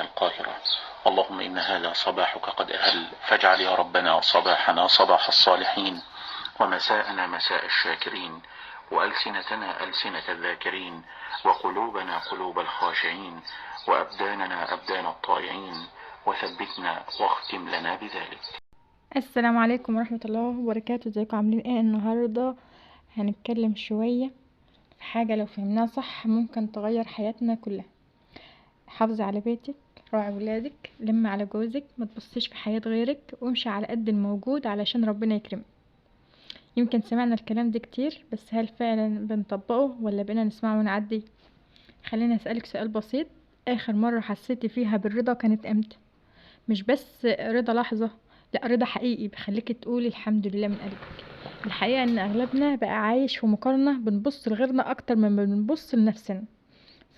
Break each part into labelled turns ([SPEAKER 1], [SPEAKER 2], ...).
[SPEAKER 1] القاهرة. اللهم إن هذا صباحك قد أهل، فاجعل يا ربنا صباحنا صباح الصالحين، ومساءنا مساء الشاكرين، وألسنتنا ألسنة الذاكرين، وقلوبنا قلوب الخاشعين، وأبداننا أبدان الطائعين، وثبتنا واختم لنا بذلك.
[SPEAKER 2] السلام عليكم ورحمة الله وبركاته. ازيكم عاملين ايه؟ النهاردة هنتكلم شوية في حاجة لو فهمناها صح ممكن تغير حياتنا كلها. حافظي على بيتك، راعي ولادك، لم على جوزك، ما تبصيش في حياة غيرك، وامشي على قد الموجود علشان ربنا يكرمك. يمكن سمعنا الكلام ده كتير، بس هل فعلا بنطبقه ولا بقينا نسمعه ونعدي؟ خلينا اسألك سؤال بسيط: اخر مرة حسيتي فيها بالرضا كانت امتى؟ مش بس رضا لحظة، لا، رضا حقيقي بيخليكي تقولي الحمد لله من قلبك. الحقيقة ان اغلبنا بقى عايش في مقارنة، بنبص لغيرنا اكتر من بنبص لنفسنا.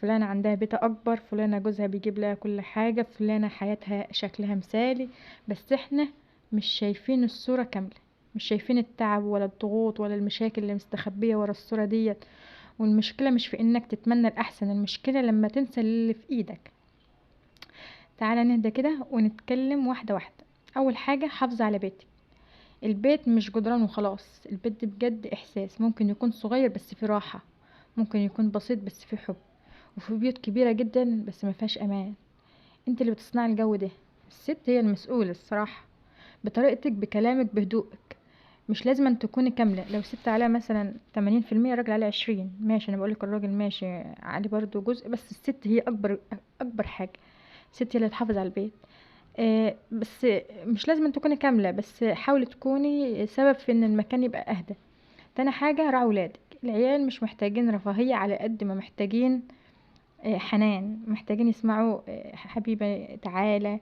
[SPEAKER 2] فلانة عندها بيت اكبر، فلانة جوزها بيجيب لها كل حاجة، فلانة حياتها شكلها مثالي، بس احنا مش شايفين الصورة كاملة، مش شايفين التعب ولا الضغوط ولا المشاكل اللي مستخبية ورا الصورة ديت. والمشكلة مش في انك تتمنى الاحسن، المشكلة لما تنسى اللي في ايدك. تعالى نهدى كده ونتكلم واحدة واحدة. اول حاجة، حافظ على بيتك. البيت مش جدران وخلاص، البيت بجد احساس، ممكن يكون صغير بس فيه راحة، ممكن يكون بسيط بس فيه حب، وفي بيوت كبيرة جدا بس ما فيهاش امان. انت اللي بتصنعي الجو ده، الست هي المسؤولة الصراحة، بطريقتك، بكلامك، بهدوءك. مش لازم أن تكوني كاملة، لو ست عليها مثلا 80%، الراجل عليه 20، ماشي، انا بقولك الراجل ماشي عليه برضو جزء، بس الست هي اكبر حاجة. الست هي اللي تحافظ على البيت. بس مش لازم أن تكوني كاملة، بس حاولي تكوني سبب في ان المكان يبقى اهدى. تاني حاجة، راعي ولادك. العيال مش محتاجين رفاهية على قد ما محتاجين حنان، محتاجين يسمعوا حبيبة تعالى،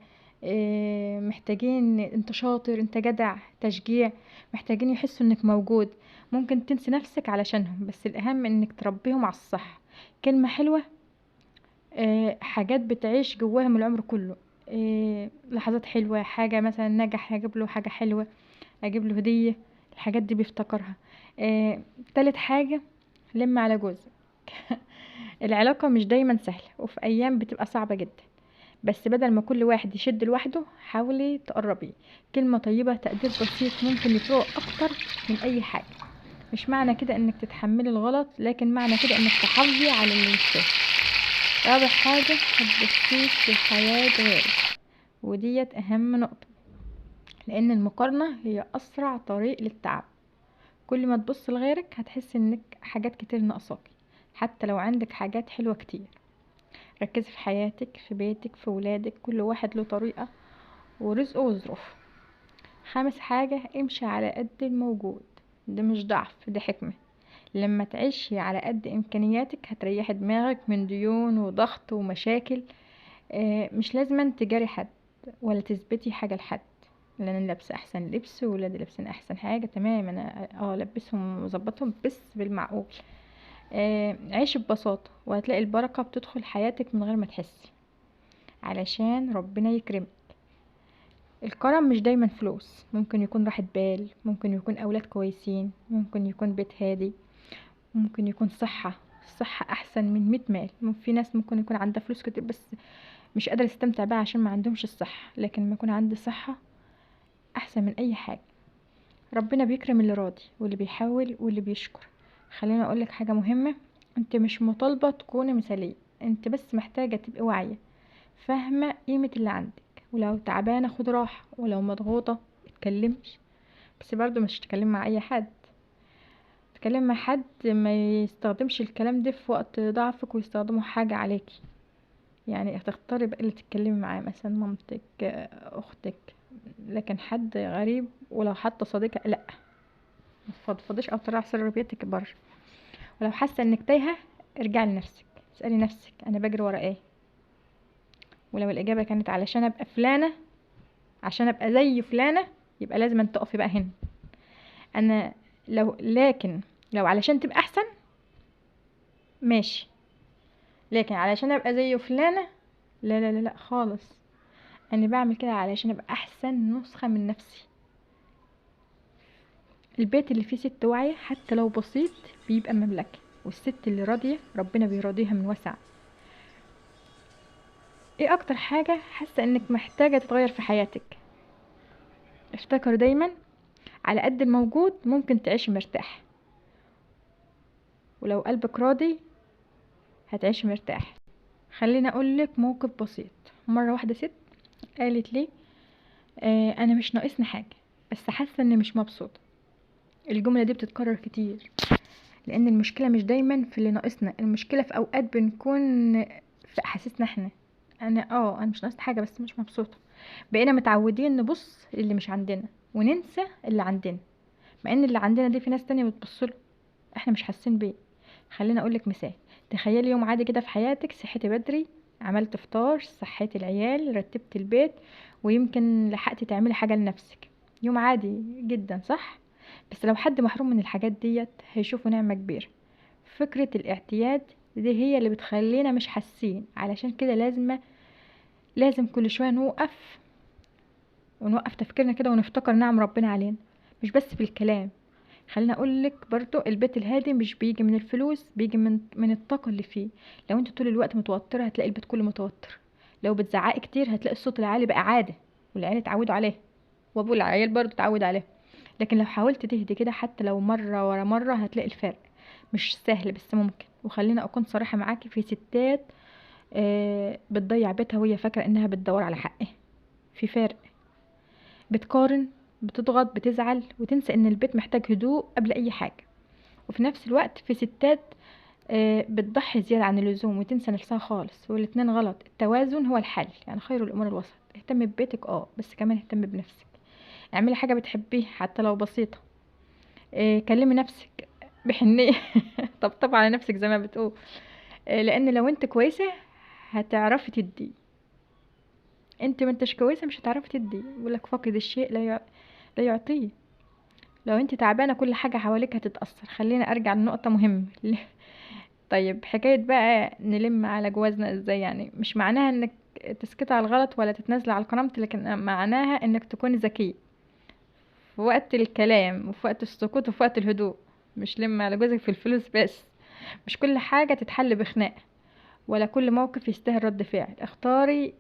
[SPEAKER 2] محتاجين انت شاطر، انت جدع، تشجيع، محتاجين يحسوا انك موجود. ممكن تنسي نفسك علشانهم، بس الاهم انك تربيهم على الصح. كلمة حلوة، حاجات بتعيش جواهم العمر كله، لحظات حلوة، حاجة مثلا نجح هجيب له حاجة حلوة، اجيب له هدية، الحاجات دي بيفتكرها. تالت حاجة، لم على جوزك. العلاقة مش دايما سهلة، وفي ايام بتبقى صعبة جدا، بس بدل ما كل واحد يشد لوحده حاولي تقربي. كلمة طيبة، تقدير بسيط، ممكن يفرقوا اكتر من اي حاجة. مش معنى كده انك تتحملي الغلط، لكن معنى كده انك تحافظي على اللي يستاهل. رابع حاجة، متبصيش في حياة غيرك، وديت اهم نقطة، لان المقارنة هي اسرع طريق للتعب. كل ما تبص لغيرك هتحس انك حاجات كتير ناقصاكي، حتى لو عندك حاجات حلوة كتير. ركزي في حياتك، في بيتك، في ولادك، كل واحد له طريقة ورزقه وظروفه. خامس حاجة، امشي على قد الموجود. ده مش ضعف، ده حكمة. لما تعيشي على قد امكانياتك هتريحي دماغك من ديون وضغط ومشاكل. مش لازم تجاري حد ولا تثبتي حاجة لحد، لان انا لابسه احسن لبس وولادي لابسين احسن حاجة، تمام، انا لبسهم وظبطهم بس بالمعقول. عيشي ببساطة وهتلاقي البركة بتدخل حياتك من غير ما تحسي، علشان ربنا يكرمك. الكرم مش دايما فلوس، ممكن يكون راحة بال، ممكن يكون اولاد كويسين، ممكن يكون بيت هادي، ممكن يكون صحة. الصحة احسن من 100 مال. في ناس ممكن يكون عندها فلوس كتير بس مش قادرة تستمتع بقى عشان ما عندهمش الصحة، لكن لما يكون عندي صحة احسن من اي حاجة. ربنا بيكرم اللي راضي واللي بيحاول واللي بيشكر. خليني اقولك حاجة مهمة، انت مش مطالبة تكوني مثالية، انت بس محتاجة تبقي واعية، فاهمة قيمة اللي عندك. ولو تعبانة خد راحة، ولو مضغوطة اتكلمش، بس برضو مش تتكلم مع اي حد، تتكلم مع حد ما يستخدمش الكلام ده في وقت ضعفك ويستخدمه حاجة عليكي. يعني هتختاري بقى اللي تتكلمي معاه، مثلا مامتك، اختك، لكن حد غريب ولو حتى صديقة لا، ما تفضفضيش او تطلعي سر بيتك بره. ولو حاسه انك تايهه ارجعي لنفسك، اسالي نفسك انا بجري ورا ايه؟ ولو الاجابه كانت علشان ابقى فلانه، عشان ابقى زي فلانه، يبقى لازم انت تقفي بقى هنا. انا لو لكن لو علشان تبقى احسن ماشي، لكن علشان ابقى زي فلانه لا لا لا لا خالص. انا بعمل كده علشان ابقى احسن نسخه من نفسي. البيت اللي فيه ست واعية حتى لو بسيط بيبقى مملكة، والست اللي راضية ربنا بيراضيها من وسع. ايه اكتر حاجة حاسة انك محتاجة تتغير في حياتك؟ افتكروا دايما على قد الموجود ممكن تعيش مرتاح، ولو قلبك راضي هتعيش مرتاح. خليني اقولك موقف بسيط. مرة واحدة ست قالت لي انا مش ناقصني حاجة بس حاسة اني مش مبسوطة. الجملة دي بتتكرر كتير، لان المشكلة مش دايما في اللي ناقصنا، المشكلة في اوقات بنكون في احاسيسنا احنا. انا مش ناقصني حاجة بس مش مبسوطة. بقينا متعودين نبص للي مش عندنا وننسى اللي عندنا، مع ان اللي عندنا دي في ناس تانية بتبصله احنا مش حاسين بيه. خلينا اقولك مثال. تخيلي يوم عادي كده في حياتك، صحيتي بدري، عملت فطار، صحيتي العيال، رتبت البيت، ويمكن لحقتي تعملي حاجة لنفسك. يوم عادي جدا، صح؟ بس لو حد محروم من الحاجات ديت هيشوفوا نعمة كبيرة. فكرة الاعتياد دي هي اللي بتخلينا مش حاسين. علشان كده لازم كل شوية نوقف ونوقف تفكيرنا كده ونفتكر نعم ربنا علينا، مش بس في الكلام. خلينا اقولك برضو البيت الهادي مش بيجي من الفلوس، بيجي من الطاقة اللي فيه. لو انت طول الوقت متوترة هتلاقي البيت كله متوتر. لو بتزعقي كتير هتلاقي الصوت العالي بقى عادة، والعيال اتعودوا عليه، وابو العيال برضو اتعود عليه. لكن لو حاولت تهدي كده حتى لو مرة ورا مرة هتلاقي الفرق. مش سهل بس ممكن. وخلينا اكون صريحة معاكي، في ستات بتضيع بيتها وهي فاكرة انها بتدور على حقها. في فرق، بتقارن، بتضغط، بتزعل، وتنسى ان البيت محتاج هدوء قبل اي حاجة. وفي نفس الوقت في ستات بتضحي زيادة عن اللزوم وتنسى نفسها خالص، والاتنين غلط. التوازن هو الحل، يعني خير الامور الوسط. اهتم ببيتك بس كمان اهتم بنفسك. اعملي حاجة بتحبيها حتى لو بسيطة. كلمي نفسك بحنية طبطب على نفسك زي ما بتقول، لان لو انت كويسة هتعرفي تدي. انت ما انتش كويسة مش هتعرفي تدي. بيقولك فاقد الشيء لا يعطيه. لو انت تعبانة كل حاجة حواليك هتتاثر. خلينا ارجع لنقطة مهمة. طيب حكاية بقى نلم على جوازنا ازاي؟ يعني مش معناها انك تسكتي على الغلط ولا تتنازلي على كرامتك، لكن معناها انك تكوني ذكية في وقت الكلام وفي وقت السكوت وفي وقت الهدوء. مش لم على جوزك في الفلوس بس. مش كل حاجة تتحل بخناقه، ولا كل موقف يستاهل رد فعل. اختاري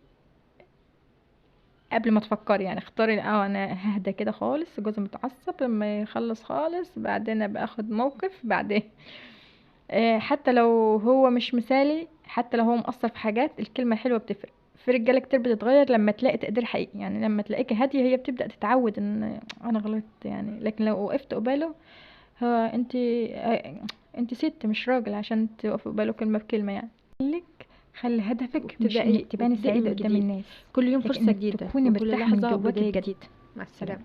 [SPEAKER 2] قبل ما تفكري، يعني اختاري انا ههدى كده خالص، جوزي متعصب لما يخلص خالص بعدين ابقى اخد موقف بعدين. حتى لو هو مش مثالي، حتى لو هو مقصر في حاجات، الكلمة الحلوة بتفرق. في رجاله كتير بتتغير لما تلاقي تقدير حقيقي، يعني لما تلاقيك هادية هي بتبدا تتعود ان انا غلطت يعني. لكن لو وقفت قباله، هو انت ست مش راجل عشان تقف قباله كلمة بكلمه. يعني خلي هدفك مش انك تباني سعيدة قدام الناس،
[SPEAKER 3] كل يوم
[SPEAKER 2] لكن
[SPEAKER 3] فرصة
[SPEAKER 2] انك
[SPEAKER 3] جديدة
[SPEAKER 2] تكوني
[SPEAKER 3] وكل
[SPEAKER 2] مرتاحة من
[SPEAKER 3] لحظة
[SPEAKER 2] جواكي
[SPEAKER 3] بداية
[SPEAKER 2] بجد.
[SPEAKER 3] جديدة. مع السلامة.